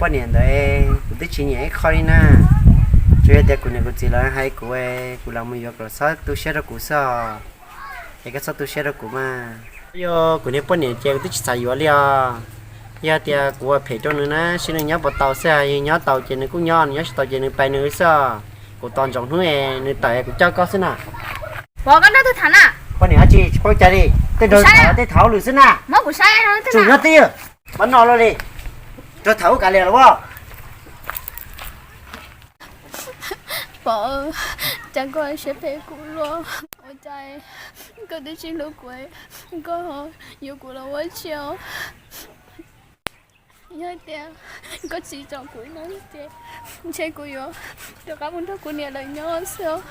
Poj niam ntawd kuv twb tsis nyiam ib qho li na. Tsuas yog tias kuv niam kuv txiv lawv hais kuv, kuv los mus yuav kom txhob tu siab rau kuv xwb os. Es koj txhob tu siab rau kuv mas. Yog kuv niag poj niam ces kuv twb tsis xav yuav li os. Yog tias kuv ua phem rau nws na, seb nws nyob puas tau xwb, yog nyob tau ces nws kuj nyob, nws nyob tsis tau ces nws pais nws xwb os. Kuv tos ntsoov hnub es nws tawm es kuv coj koj xwb na. Pov, koj nrog twg tham na? Poj niam dab tsi tsis paub cas li, tej nrog tham tej tham hauj lwm xwb na. Muab kuv saib, tsum nyob twj ywm, mam no los li, nrog tham ua kav liam los as. Pov, cas koj siab phem kuv luaj, ua cas koj twb tsis hlub kuv, koj yuav kuv los ua tsi os? Yog tias koj tsis zam kuv no ces ntshe kuv yuav rov qab mus nrog kuv niam lawv nyob xwb os.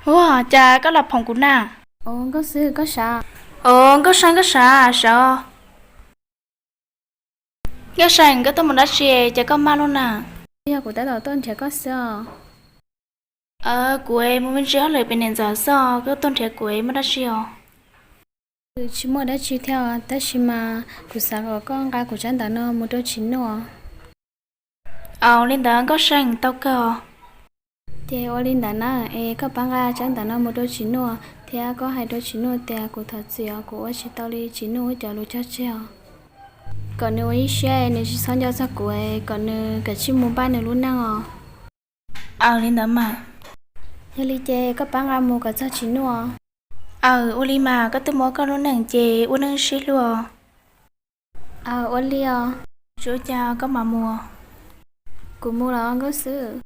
Ua cas koj los phoom kuv na? Ua, Nkauj Xwb, koj sawv? Ua, Nkauj See, koj sawv? Sawv. Nkauj See, koj tuaj mus dab tsi ces koj maj luaj na? Yog kuv tab tom tuaj nrhiav koj xwb os. Kuv mus me ntsis hauj lwm pem niam ntxawm xwb os, koj tuaj nrhiav kuv muaj dab tsi os? Tsis muaj dab tsi thiab os, tab sis mas kuv xav kom koj nqa kuv tsab ntawv no mus rau Tsis Nuj os. Ua li ntawd Nkauj See, tau kawg os. Ces ua li ntawd na, es koj pab nqa tsab ntawv no mus rau Tsis Nuj thiab koj hais rau Tsis Nuj tias kuv thov txim os, kuv ua tsis tau li Tsis Nuj ua cov lus cog tseg os. Kom nws ua ib siab nws tsis txhob nco txog kuv, kom nws kav tsij mus npaj nws lub neej os. Aws, li ntawd mas. Yog li ces koj pab nqa mus kom txog Tsis Nuj os. Aws, ua li mas, koj twb muaj koj lub neej ces ua neej sib hlub. Aws, ua li os. Tsis ua cas, koj mam mus. Kuv mus los Nkauj Xwb.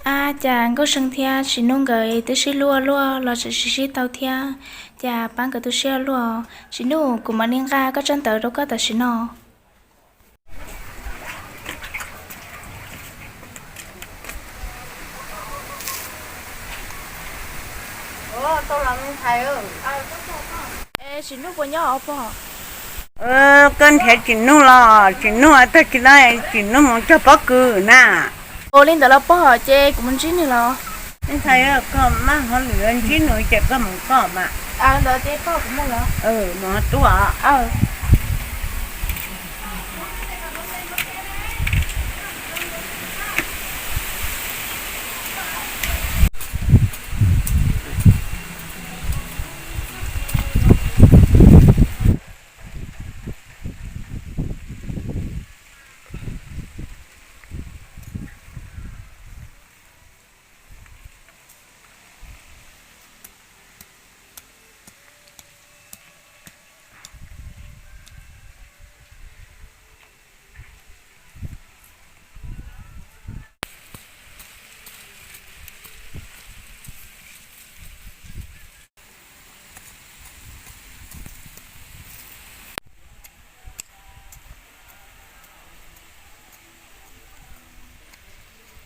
Ab, cas Nkauj See thiab Tsis Nuj nkawd twb sib hlub ua luaj los tseem sib sib tau thiab, cas pab nkawd tu siab ua luaj. Tsis Nuj, kuv mam li nqa koj tsab ntawv rau koj tam sim no. Es Tsis Nuj puas nyob os pog? Koj nrhiav Tsis Nuj los? Tsis Nuj tag kis no Tsis Nuj mus cog pob kws na. Ua li ntawd los pog, ces kuv mus ntsib nws los? Ntshai koj maj hauj lwm ntsib nws ces koj mus koj mas. Ntawd ces pog, kuv mus los? Mus tub os.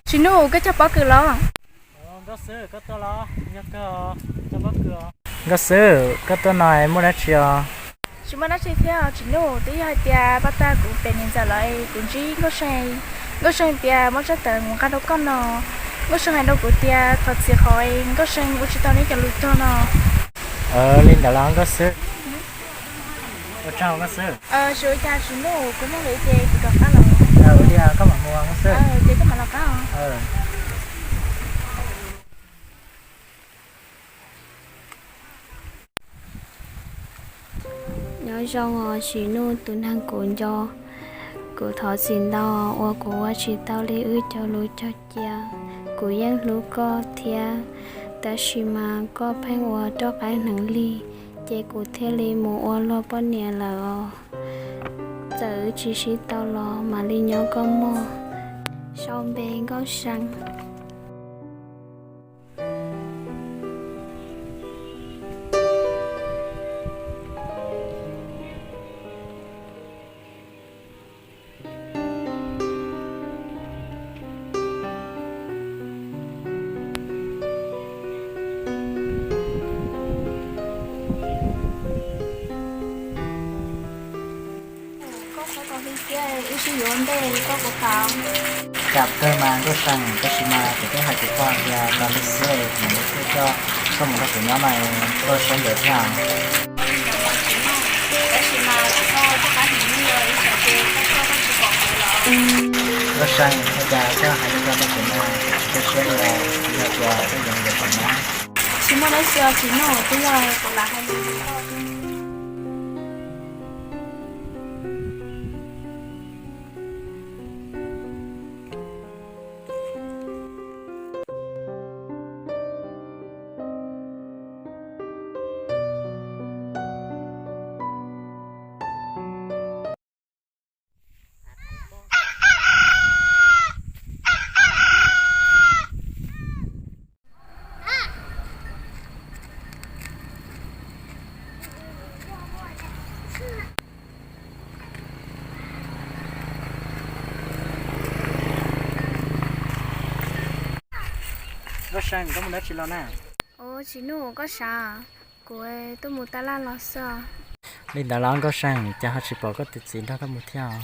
Tsis Nuj, koj cog pob kws los? Nkauj Xwb, koj tuaj no muaj dab tsi os? Tsis muaj dab tsi thiab Tsis Nuj, twb yog hais tias pab tag kuv pem niam ntxawm lawm kuv ntsib Nkauj See. Nkauj See tias muab tsab ntawv mus nqa rau koj no. Nkauj See hais rau kuv tias thov txim qhov Nkauj See ua tsis tau neb cov lus cog no. Li ntawd los Nkauj Xwb? Ua tsaug Nkauj Xwb. Tsis ua cas Tsis Nuj, kuv muaj lus ces kuv rov qab los. Ua li koj mam mus Nkauj Xwb. Ces koj mam los qab os. Nyob zoo os Tsim Nuj tus neeg kuv nco, kuv thov txim ntau uas kuv ua tsis tau li wb cov lus cog cia. Kuv yeej hlub koj thiab, tab sis mas koj pheej ua roj qab hneev lig, ces kuv thiaj li mus ua luag poj niam lawm os. Txawm wb tsis sib tau los mam li nyob koj muag. Sau npe Nkauj See. Koj txhob tau hli thiab, wb sib yuav ntej koj puas kam? Kam kawg mas Nkauj See, tab sis mas kuv twb hais kuv pog tias tau hli xwb es kuv mam li tuaj coj koj mus nrog kuv nyob mas koj siab ntev thiab. Tab sis mas kuv tau roj qab hneev lig, ib tsam ces koj tsis pom kuv lawm. Nkauj See, ua cas koj hais li ko rau kuv na, kuv tsis tu siab li os, yog tias koj yuav kuv los na. Tsis muaj dab tsi os Tsim Nuj, twb yog kuv lam hais lus li koj. Nkauj See, koj mus dab tsi los na? Ua Tsim Nuj, koj sav, kuv tuaj mus taj laj los xwb. Li ntawd los Nkauj See, cas ho tsis pom koj tus txiv nrog koj mus thiab?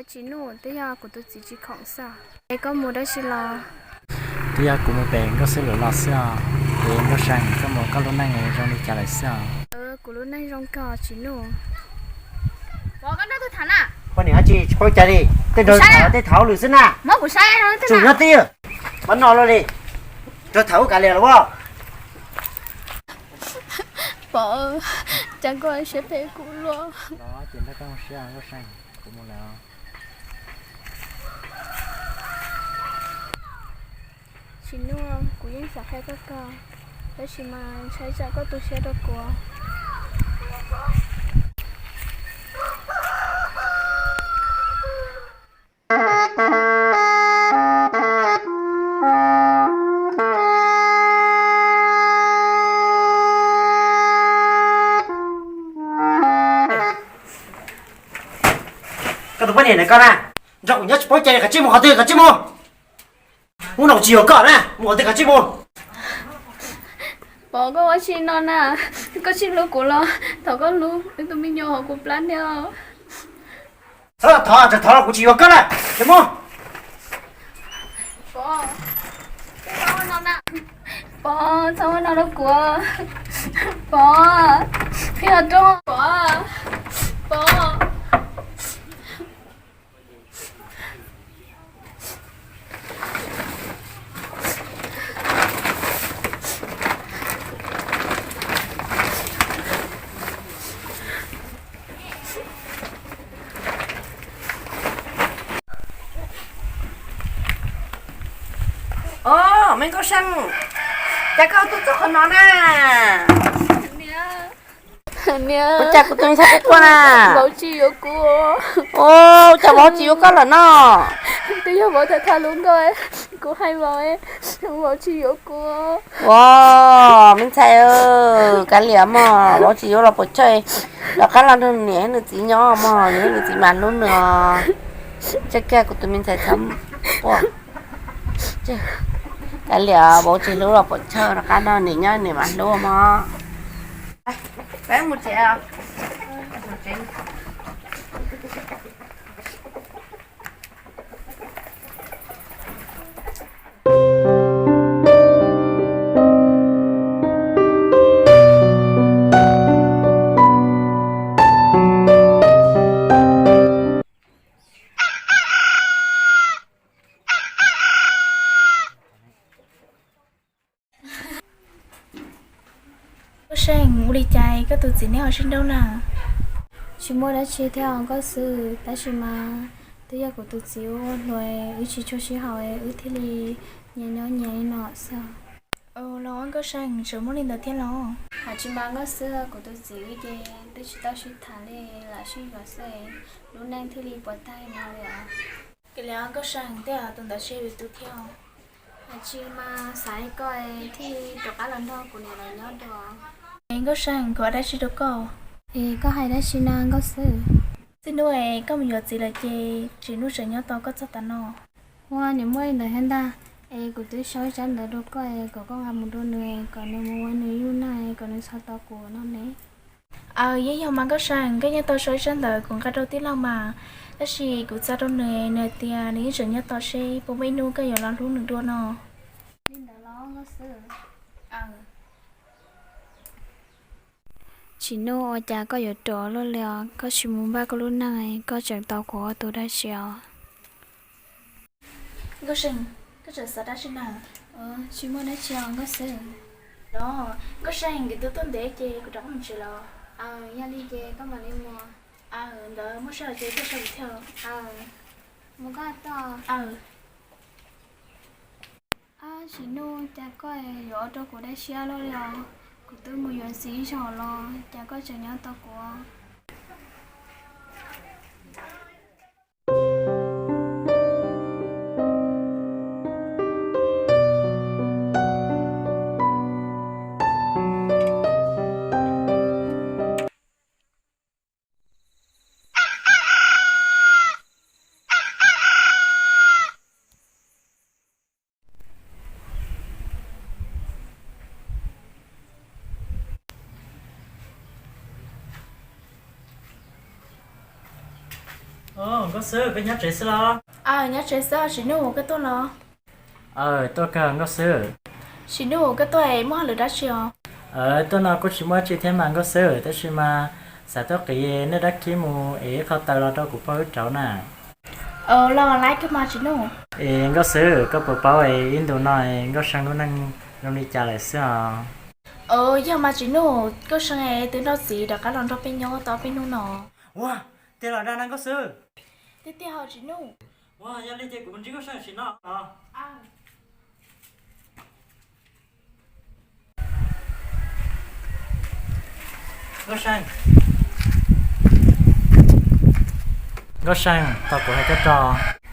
Tsim Nuj, twb yog kuv tus txiv tsis khoom xwb. Es koj mus dab tsi los? Twb yog kuv mus pem Nkauj Xwb lawv los xwb os. Es Nkauj See, koj mus koj lub neej zoo li cas lawm xwb os? Kuv lub neej zoo kawg Tsim Nuj. Pov, koj nrog twg tham na? Poj niam dab tsi tsis paub cas li, tej nrog tham tej tham hauj lwm xwb na. Tsum nyob twj ywm, pov no los li, nrog tham ub kav liam los as. Pov, cas koj siab phem kuv luaj. Tsim Nuj, kuv yeej xav qhia koj kawg, tab sis mas ntshai tsam koj tu siab rau kuv. Koj tus poj niam ntawm koj na, nrog kuv nyob tsis paub cai li, kav tsij mus qhov twg kav tsij mus. Hnub no kuv tsis yuav koj na, mus qhov twg kav tsij mus. Pov, koj ua tsi no na? Koj tsis hlub kuv los thov koj hlub wb tus me nyuam hauv kuv plab niag. Txhob thov, thov los kuv tsis yuav koj na, mus. Pov, txhob ua no rau kuv. Pov, qhia rau, Pov, Pov. Os, me Nkauj See, cas koj tuaj txog qhov no na? Niam, ua cas kuv tus me ntxhais quaj quaj na? Vauv tsis yuav kuv. Ua cas vauv tsis yuav koj lawm no? Twb yog vauv tham tham lus nkauj, kuv hais vauv, vauv tsis yuav kuv. Ua, me ntxhais, kav liam mog, vauv tsis yuav los puas tsawg, rov qab los nrog niam thiab nws txiv nyob mog, niam thiab nws txiv mas hlub nws. Tsawg kiag kuv tus me ntxhais txhob quaj. Kav liam, vauv tsis hlub los puas tsawg, rov qab nrog niam nyob niam mas hlub mog. Nkauj See, ua li cas koj tus txiv neb ho sib nrauj na? Tsis muaj dab tsi thiab os Nkauj Xwb, tab sis mas twb yog kuv tus txiv ua hluas, wb tsis tshua sib haum, wb thiaj li nyias nyob nyias li no xwb. Los Nkauj Seej, tseem muaj li ntawd thiab los? Hais tsis mas Nkauj Xwb, kuv tus txiv wb ces twb tsis tau sib tham li, lam sib yuav xwb, lub neej thiaj li puas tag no li os. Kis li Nkauj Seej, tej tus ntawd tsis yog yus tus thiab? Hais tsis mas xav li koj thiaj li rov qab los nrog kuv niam lawv nyob dua. Es Nkauj Seej, kuv hais dab tsi rau koj? Es koj hais dab tsi na Nkauj Xwb? Txij hnub es koj mus yuav txiv lawm ces Tsis Nuj tseem nyob tos koj txog tav no. Ua, nim muaj li ntawd thiab ntag. Es kuv twb sau ib tsab ntawv rau koj es kom koj nqa mus rau nws kom nws mus ua nws lub neej kom nws txhob tos kuv no ne. Aws, yeej yog mas Nkauj Seej, koj yeej tau sau ib tsab ntawv kuv nqa rau tij laug mas, tab sis kuv txav rau nws, nws hais tias nws yeej tseem nyob tos seb puas muaj ib hnub koj yuav los hlub nws dua no. Li ntawd los Nkauj Xwb? Tsis Nuj, ua cas koj yuav ruam luaj li os? Koj tsis mus npaj koj lub neej, koj tseem tos kuv ua tus dab tsi os? Nkauj Seej, koj tseem xav dab tsi na? Tsis muaj dab tsi os Nkauj Xwb. Los Nkauj Seej, kuv twb tuaj ntev ces kuv rov qab mus tsev los. Aws, yog li ces koj mam li mus. Aws, ntawd muaj sij hawm ces tuaj saib kuv thiab. Aws, mus koj toj. Aws. Ab, Tsis Nuj, cas koj yuav ua rau kuv dab tsi luaj li os? Kuv twb mus yuav txiv ib zaug los cas koj tseem nyob tos kuv? Nkauj Xwb, koj nyob tsev xwb los? Aws, nyob tsev xwb. Tsis Nuj, koj tuaj los? Aws, tuaj kawg Nkauj Xwb. Tsis Nuj, koj tuaj es muaj hauj lwm dab tsi os? Aws, tuaj no kuj tsis muaj dab tsi thiab mas Nkauj Xwb, tab sis mas xav tuaj qiv nej dab khib mus es ib qho taws los rau kuv pog wb rauv na. Aws, los laiv kawg mas Tsis Nuj. Es Nkauj Xwb, koj puas paub es ib ntus no es Nkauj Seej lub neej zoo li cas lawm xwb os? Aws, yog mas Tsis Nuj, Nkauj Seej twb nrauj txiv rov qab los nrog peb nyob tau peb hnub no. Ua, tiag los dag na Nkauj Xwb? Tiag tiag hos Tsis Nuj. Ua, yog li ces kuv mus ntsib Nkauj Seej sim no os. Nkauj Seej, Nkauj Seej, tos kuv hais koj tso.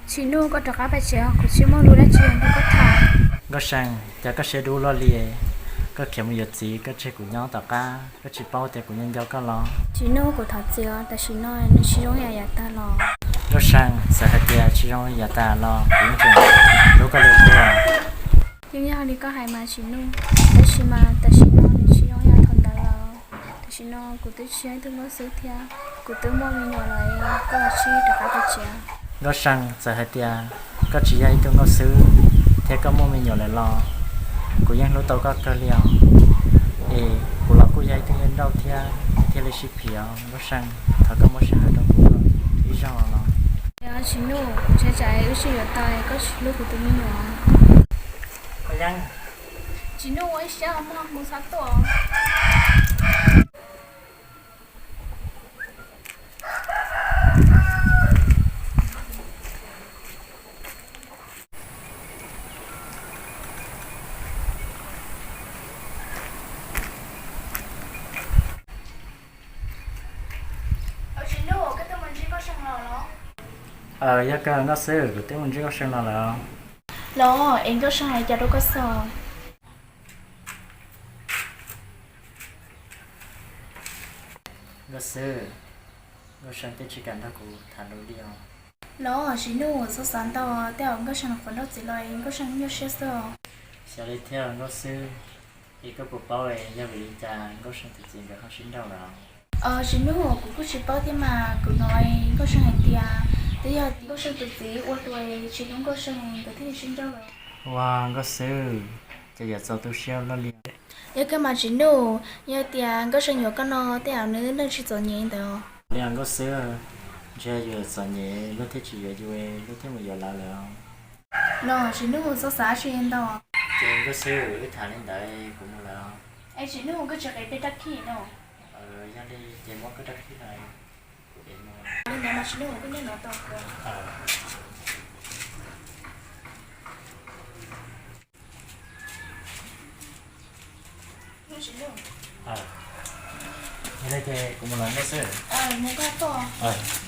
Tsis Nuj, koj rov qab pab tsev, kuv tsis muaj lus dab tsi nrog koj tham. Nkauj Seej, cas koj siab dub luaj li, koj khiav mus yuav txiv koj tseg kuv nyob tom qab, koj tsis paub tias kuv nco nco koj los? Tsis Nuj, kuv thov txiv os, tam sim no nws tsis zoo ib yam yav tag los. Nkauj Seej, txawm hais tias tsis zoo yav tag los kuv yeej tseem hlub koj li qub. Yeej yog li koj hais mas Tsis Nuj, tab sis mas tam sim no nws tsis zoo ib yam thaum ntawd lawm. Tam sim no kuv twb tsis yog ib tug Nkauj Xwb thiab, kuv twb muaj me nyuam lawm, koj los sis rov qab pab tsev. Nkauj Seej, txawm hais tias koj tsis yog ib tug Nkauj Xwb thiab koj muaj me nyuam lawm los kuv yeej hlub tau koj kawg li os. Es kuv los kuj yog ib tug niag nrauj thiab, thiaj li sib phim os Nkauj Seej, thov koj muab sij hawm rau kuv ib zaug los. Tsis Nuj, kuv ntshai tsam wb sib yuav tau koj tsis hlub kuv tus me nyuam. Tsis Nuj, ua ib siab mog, mus xav tuaj. Tsis Nuj, koj twb mus ntsib Nkauj Seej los los? Aws, yog kawg Nkauj Xwb, kuv twb mus ntsib Nkauj Seej los lawm. Los es Nkauj Seej hais cas rau koj xwb? Nkauj Xwb, Nkauj Seej twb tsis kam nrog kuv tham lus li os. Los Tsis Nuj, txhob xav ntau, tej zaum Nkauj Seej nyuam qhuav nrauj txiv los es Nkauj Seej nyuaj siab xwb. Xyov li thiab Nkauj Xwb, es koj puas paub es yog vim li cas Nkauj Seej tus txiv nkawd ho sib nrauj lawm? Tsis Nuj, kuv kuj tsis paub thiab mas, kuv hnov Nkauj Seej hais tias twb yog Nkauj Seej tus txiv ua hluas tsis hlub Nkauj Seej nkawd thiaj li sib nrauj lawm. Ua, Nkauj Xwb, ces yuav txaus tu siab luaj li. Yog kawg mas Tsis Nuj, yog tias Nkauj Seej yuav koj no tej zaum nws neej tsis txom nyem ntawd. Li os Nkauj Xwb, ntshe yus txom nyem luag thiaj tsis yuav yus, luag thiaj mus yuav lawv lawm. No Tsis Nuj, txhob xav tsis ntau. Ces Nkauj Xwb, wb tham li ntawd kuv mus lawm. Es Tsis Nuj, koj tsis qiv peb rab khib no? Yog li ces muab koj rab khib no. Li ntawd mas tsis noj kuv kuj nyob no tau kawg. Yog li ces kuv mus los nej xwb. Mus koj tuaj.